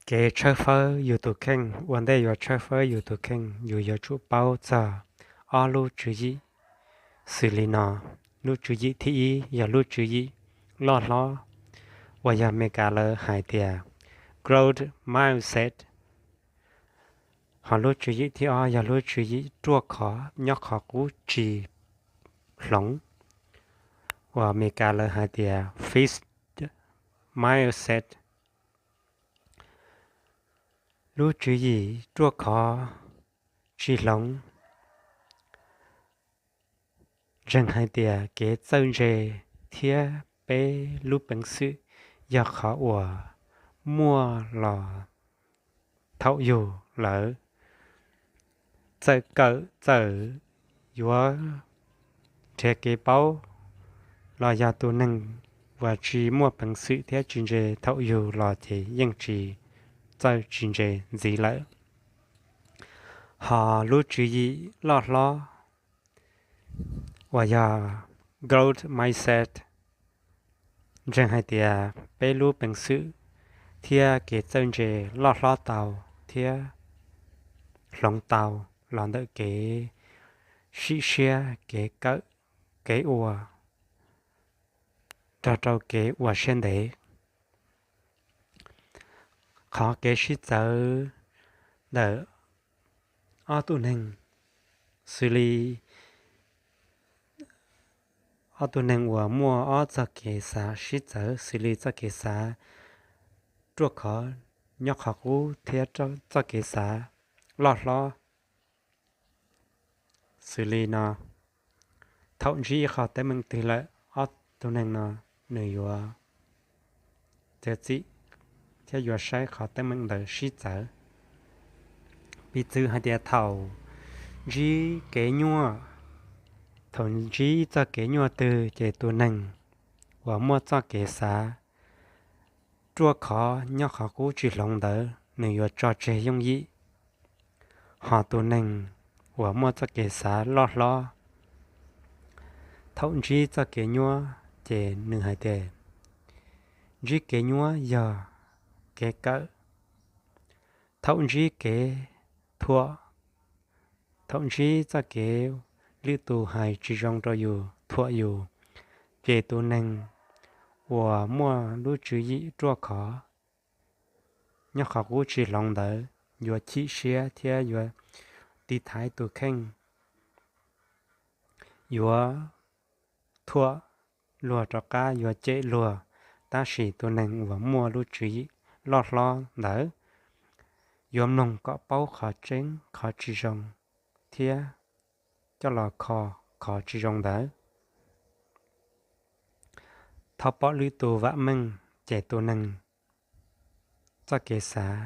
Kev tshawb fawb yus tus kheej. Ua ntej yuav tshawb fawb yus tus kheej, yus yuav tsum paub txog ob lub tswv yim xws li no. Lub tswv yim thib ib yog lub tswv yim loj hlob, uas yog Amelikas lawv hais tias growth mindset. Ho lub tswv yim thib ob yog lub tswv yim ruaj khov nyob qhov qub tsis hloov, uas Amelikas lawv hais tias fixed mindset. Lub tswv yim ruaj khov tsis hloov ntseeg hais tias kev txawj ntse thiab peb lub peev xwm yog qhov uas muaj los thaum yus lawv txawm kawm txawm yuav nrhiav kev paub los yog tus neeg uas tsis muaj peev xwm thiab tsis ntse thaum yus los ces yeej tsis txawj tsis ntse ntxiv lawm. Ho lub tswv yim loj hlob uas yog growth mindset ntseeg hais tias peb lub peev xwm thiab kev txawj ntse loj hlob tau thiab hloov tau los ntawm kev sim siab, kev kawm, kev ua, rau rau kev ua siab ntev. Qhov kev sib txawv ntawm ob tug neeg xws li ob tug neeg uas muaj ob txoj kev xav sib txawv xws li txoj kev xav ruaj khov nyob qhov qub thiab txoj kev xav loj hlob xws li no. Thaum ntsib ib qho teeb meem twg lawm, ob tug neeg no nws yuav txiav txim thiab yuav saib qhov teeb meem ntawd sib txawv. Piv txwv hais tias thaum ntsib kev nyuaj, thaum ntsib txoj kev nyuaj twg ces tus neeg uas muaj txoj kev xav ruaj khov nyob qhov qub tsis hloov ntawd nws yuav tso tseg yooj yim. Ho tus neeg uas muaj txoj kev xav loj hlob, thaum ntsib txoj kev nyuaj ces nws hais tias ntsib kev nyuaj yog kev kawm. Thaum ntsib kev thuam, thaum ntsib txoj kev lwm tus hais tsis zoo rau yus, thuam yus, ces tus neeg uas muaj lub tswv yim ruaj khov nyob qhov qub tsis hloov ntawd yuav chim siab thiab yuav tiv thaiv tus kheej, yuav thuam luag rov qab, yuav cem luag. Tab sis tus neeg uas muaj lub tswv yim loj hlob ntawd yuav mloog kom paub qhov tseeb qhov tsis zoo thiab coj los kho qhov tsis zoo ntawd. Thaum pom lwm tus vam meej ces tus neeg txoj kev xav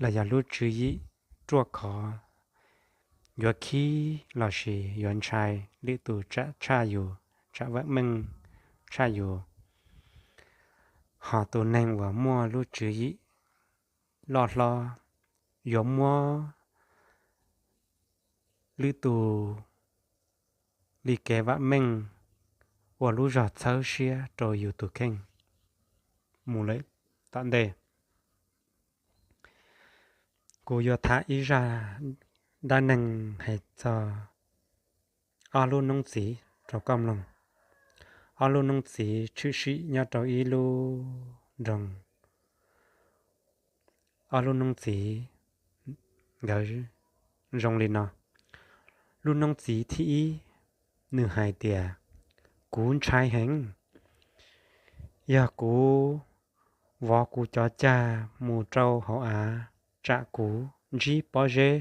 los yog lub tswv yim ruaj khov yuav khib lossis yuav ntshai lwm tus tsam tshaj yus, tsam vam meej tshaj yus. Ho tus neeg uas muaj lub tswv yim loj hlob yuav muab lwm tus li kev vam meej ua lub zog txhawb siab rau yus tus kheej mus lawm tom ntej. Kuv yuav tham ib zaj dab neeg hais txog ob lub noob txiv rau koj mloog. Ob lub noob txiv tshwm sim nyob rau ib lub nroog. Ob lub noob txiv nkawd zoo li no. Lub noob txiv thib ib, nws hais tias, kuv ntshai heev. Yog kuv vov kuv cov cag mus rau hauv av, tsam kuv ntsib pob zeb.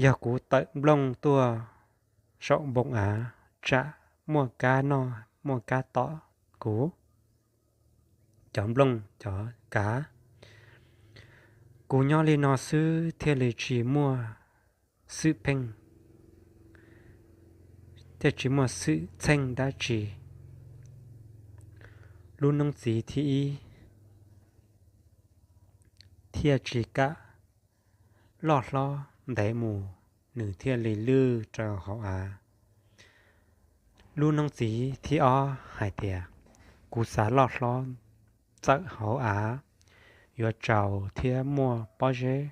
Yog kuv tawm nplooj tuaj saum npoo av, tsam muaj kab noj muaj kab tom kuv cov nplooj cov kav. Kuv nyob li no xwb thiaj li tsis muaj xwm pheej, thiaj tsis muaj xwm txheej dab tsi. Lub noob txiv thib ib thiaj tsis kam loj hlob ntev mus, nws thiaj li lwj rau hauv av. Lub noob txiv thib ob hais tias, kuv xav loj hlob txawm hauv av, yuav tsaus thiab muaj pob zeb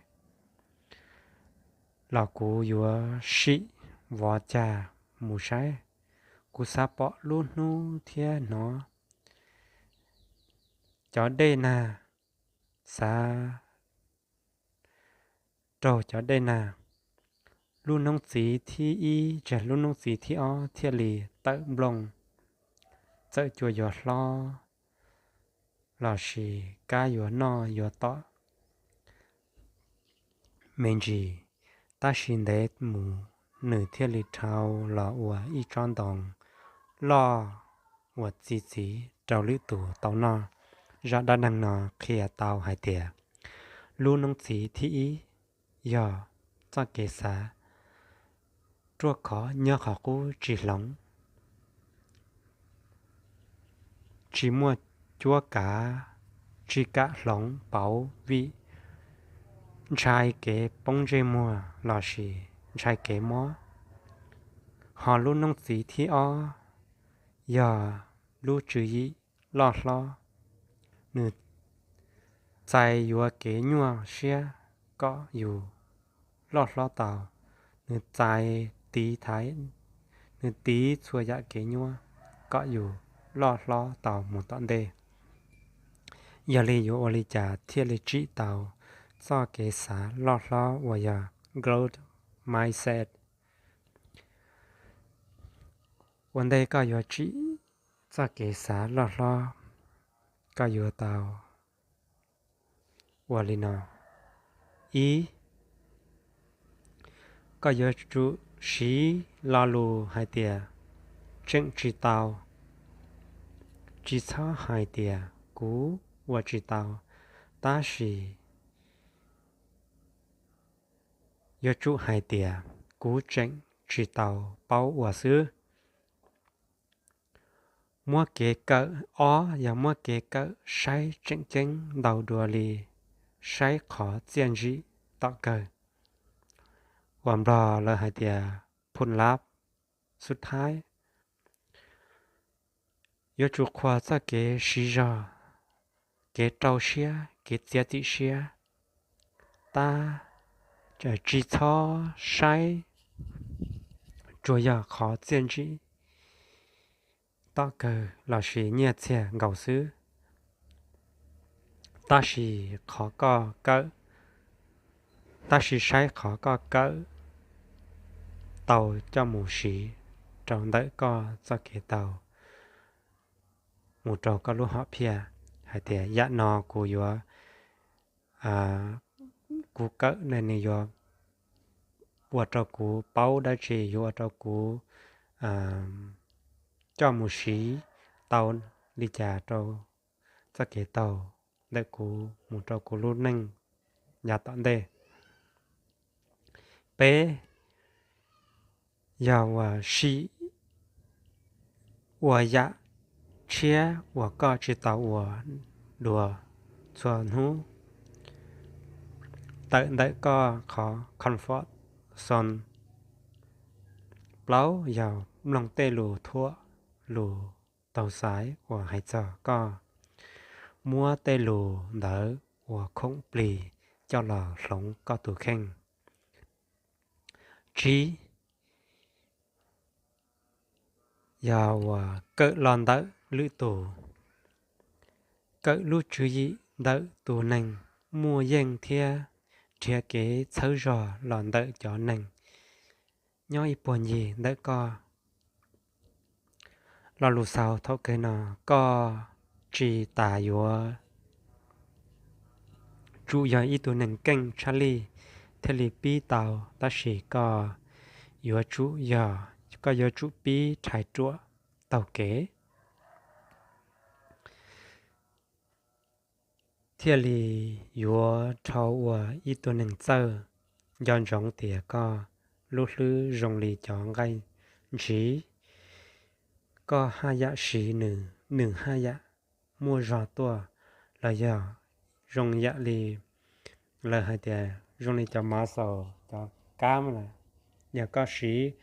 los kuv yuav sim vov cag mus saib. Kuv xav pom lub hnub thiab hnov cov dej nag, xav raug cov dej nag. Lub noob txiv thib ib tseg lub noob txiv thib ob thiaj li tawm nplooj. Txawm cua yuav hlob lossis kab yuav noj yuav tom me ntsis, tab sis ntev mus nws thiaj li dhau los ua ib tsob ntoo loj uas txi txiv rau lwm tus tau noj. Zaj dab neeg no qhia tau hais tias lub noob txiv thib ib yog txoj kev xav ruaj khov nyob qhov qub tsis hloov, tsis muaj cuab kav, tsis kam hloov pauv vim ntshai kev poob ntsej muag lossis ntshai kev mob. Ho lub noob txiv thib ob yog lub tswv yim loj hlob, nws txais yuav kev nyuaj siab kom yus loj hlob tau, nws txais tiv thaiv, nws tiv txhua yam kev nyuaj kom yus loj hlob tau mus tom ntej. Yog li yuav ua li cas thiaj li tsim tau txoj kev xav loj hlob uas yog growth mindset? Ua ntej koj yuav tsim txoj kev xav loj hlob, koj yuav tau ua li no. Ib, koj yuav tsum siv lo lus hais tias tseem tsis tau. Tsis txhob hais tias kuv ua tsis tau, tab sis yuav tsum hais tias kuv tseem tsis tau paub ua xwb. Muab kev kawm, ob yog muab kev kawm saib tseem ceeb ntau dua li saib qhov txiaj ntsim tom kawg. Uas Nplog lawv hais tias phun lab xub thaib. Yuav tsum qhuas txoj kev siv zog, kev rau siab, kev txiav txim siab, tab tsis txhob saib tsuas yog qhov txiaj ntsim tom kawg lossis nyiaj txiag nkaus xwb, tab sis qhov koj kawm, tab sis saib qhov koj kawm tau coj mus siv rau ntawm koj txoj kev tau mus rau koj lub hom phiaj hais tias yam no kuv yuav, kuv kawm ne nws yuav ua rau kuv paub dab tsi, yuav ua rau kuv coj mus siv tau li cas rau txoj kev tau ntawm kuv mus rau kuv lub neej yav tom ntej. Peb, yog uas sim ua yam tshiab uas koj tsis tau ua dua txhua hnub, tawm ntawm koj qhov comfort zone. Plaub, yog mloog tej lus thuam lus taug xaiv uas hais txog koj, muab tej lus ntawd ua khoom plig coj los hloov koj tus kheej. Tsib, yog uas kawm los ntawm lwm tus, kawm lub tswv yim ntawm tus neeg muaj yeej thiab nrhiav kev txhawb zog los ntawm cov neeg nyob ib puag ncig ntawm koj. Lo lus xaus thaum kawg no, koj tsis tas yuav tsum yog ib tug neeg keej tshaj lij thiaj li pib tau, tab sis koj yuav tsum yog, koj yuav tsum pib rhais ruam taug kev thiaj li yuav dhau ua ib tug neeg txawj. Nco ntsoov tias koj lub hlwb zoo li cov nqaij ntshiv, koj haj yam siv nws, nws haj yam muaj zog tuaj. Los yog zoo yam li lawv hais tias zoo li cov muscle, cov kab lawm, yog koj siv,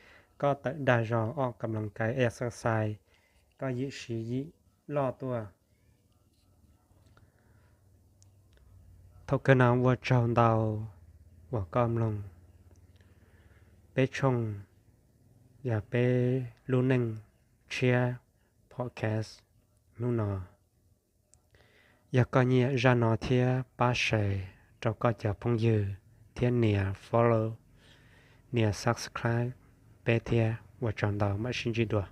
koj tawm dag zog, ua kam loos kais, exercise, koj yim siv yim loj tuaj. Thaum kawg no ua tsaug ntau uas koj mloog peb tshooj, yog peb lub neej tshiab podcast hnub no. Yog koj nyiam zaj no thiab pab share rau koj cov phooj ywg thiab nias follow, nias subscribe peb thiab. Ua tsaug ntau, mam sib ntsib dua.